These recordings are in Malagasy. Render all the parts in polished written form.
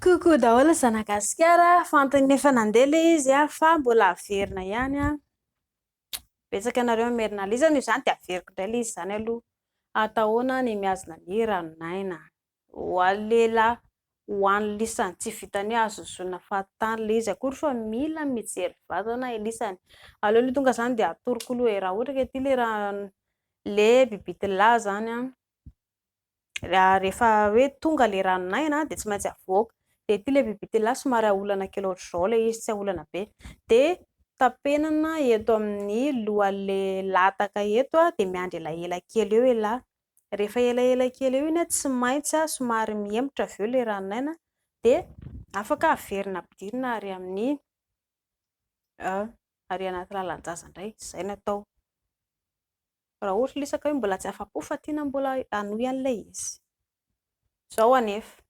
Coucou daholo zanagasikara, fantany efa nandeha ilay izy fa mbola averina ihany. Betsaka ianareo mamerina an'ilay izy noho izany dia averiko indray ilay izy izany aloha. Atao ahoana ny mihazona ny ranon'aina? Ho an'ny lehilahy, ho an'ny lisany, tsy vitan'ny hoe azo ozonina fahatany ilay izy akory fa mila mijery vatana ilisany. Aleo aloha tonga izany dia atoroko aloha e, raha ohatra ka ity ilay rano, ilay bibitilahy izany an, rehefa hoe tonga ilay ranon'aina dia tsy maintsy avoaka. Dia ity ilay bibitilahy somary aolana kely ohatr'izao ilay izy, tsy aolana be. Dia tapenana eto amin'ny lohan'ilay lataka eto dia miandry elaela kely eo elah. Rehefa elaela kely eo iny tsy maintsy somary mihemotra avy eo ilay ranon'aina dia afaka averina ampidirina ary amin'ny ary anaty lalan-jaza indray. Izay no atao. Raha ohatra ilay sakay mbola tsy afa-po fa tiana mbola hanohy an'ilay izy. Izao anefa,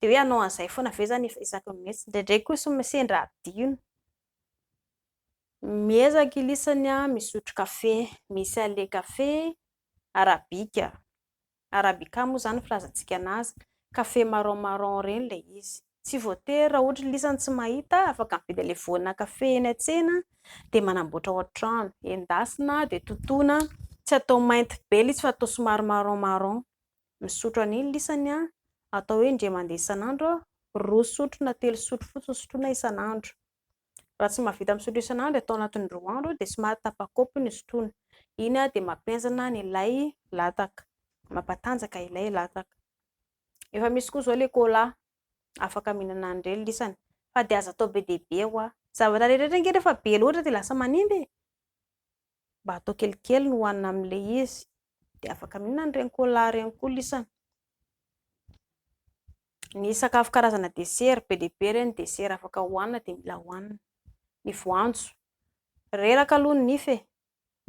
dia hoe hanao an'izay foana ve izany isaky ny mihetsika? Indraindray koa somary sendra adino. Miezaka ilisany misotro kafe. Misy an'ilay kafe arabika. Arabica moa izany ny filazantsika anazy. Kafe marron marron ireny ilay izy. Tsy voatery raha ohatra lisany tsy mahita afaka mividy an'ilay voana kafe eny an-tsena dia manamboatra ao an-trano. Endasina dia totoina, tsy atao mainty be ilay izy fa atao somary marron marron. Misotro an'iny lisany an, atao hoe indray mandeha isan'andro, roa sotro na telo sotro fotsiny sotroina isan'andro. Raha tsy mahavita misotro isan'andro atao anatin'ny roa andro dia somary tapa-kaopy ny sotroina. Iny dia mampihenjana an'ilay lataka, mampatanjaka ilay lataka. Efa misy koa izao ilay cola, afaka mihinana an'ireny lisany, fa dia aza atao be dia be hoa. Zavatra rehetra rehetra ange rehefa be loatra dia lasa manimba e! Mba atao kelikely no hohanina amin'ilay izy, dia afaka mihinana an'ireny cola ireny koa lisany. Ny sakafo karazana desera, be dia be ireny desera afaka hohanina dia mila hohanina. Ny voanjo, reraka aloha ny nify e!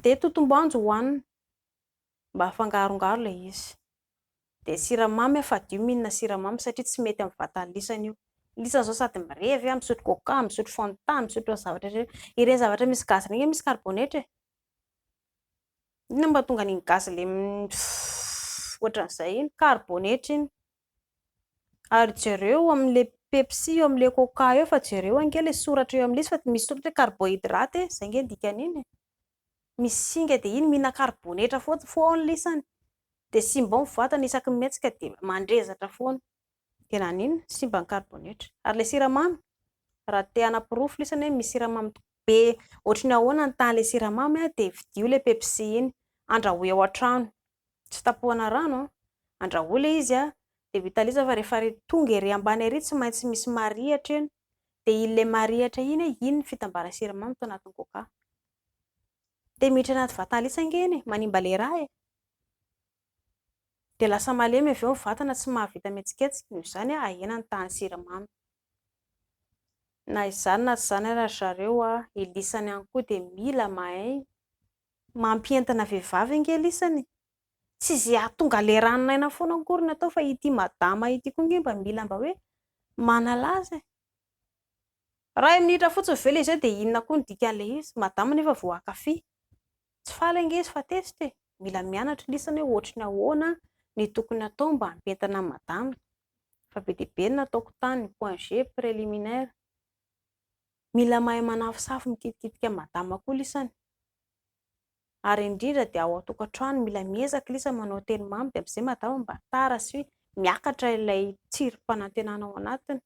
Dia totom-boanjo hohanina. Mba afangarongaro ilay izy. Dia siramamy aho fadio mihinana siramamy satria tsy mety amin'ny vatan'ny lisany io. Lisany izao sady mirevy, misotro coca, misotro fanta, misotro zavatra rehetra. Ireny zavatra misy gaz ireny ange misy karibonetra e. Inona no mahatonga an'iny gaz ilay ohatran'izay iny? Karibonetra iny. Ary jereo amin'ilay pepsi eo amin'ilay coca eo fa jereo ange ilay soratra eo amin'ilay izy fa misy soratra hoe carbohydrate e, izay ange ny dikan'iny e. Misy singa dia iny mihinana karibonetra foana lisany dia simba ao ny vatana isaky ny mihetsika dia mandrezatra foana. Dia naninona? Simba ny karibonetra. Ary ilay siramamy, raha te hanaporofo lisany hoe misy siramamy be ohatry ny ahoana ny tahan'ilay siramamy dia vidio ilay pepsi iny, andrahoy ao an-trano. Tsy tapohana rano an! Andrahoy ilay izy an, dia ho hitan'ilay izy fa rehefa tonga ery ambany ery tsy maintsy misy marihitra eny. Dia iny ilay marihitra iny, iny ny fitambaran'ny siramamy tao anatin'ny coca. Dia miditra anaty vatana lisa ange iny e, manimba ilay rà e. Dia lasa malemy avy eo ny vatana tsy mahavita mihetsiketsika, noho izany ahena ny tahan'ny siramamy. Na izany na tsy izany ary ry zareo a, i lisany ihany koa dia mila mahay mampientana vehivavy ange lisany e. Tsy izay hahatonga ilay ranon'aina foana akory no atao fa ity madama ity koa ange mba mila mba hoe manalaza e. Iray minitra fotsiny ve ilay izy eo dia inona koa no dikan'ilay izy? Madama nefa vao hankafy. Tsy faly ange izy fa tezitra e! Mila mianatra lisany hoe ohatry ny ahoana ny tokony hatao mba hampientana an'i madama. Fa be dia be ny nataoko tany, point G, préliminaire. Mila mahay manafosafo mikitikitika an'i madama koa lisany. Ary indrindra dia ao an-tokantrano mila miezaka lisany manao teny mamy dia amin'izay madama mba tara sy miakatra ilay tsirim-panantenana ao anatiny.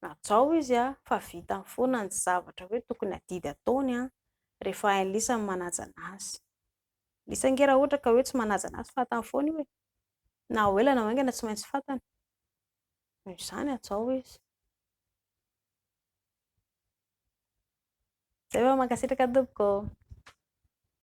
Hajao izy fa vitany foana ny zavatra hoe tokony adidy ataony rehefa hain'i Lisa ny manaja an'azy. Lisa ange raha ohatra ka hoe tsy manaja an'azy fantany foana io e. Na ho ela na ho haingana tsy maintsy fantany. Noho izany hajao izy. Zay fa mankasitraka tompoko ô.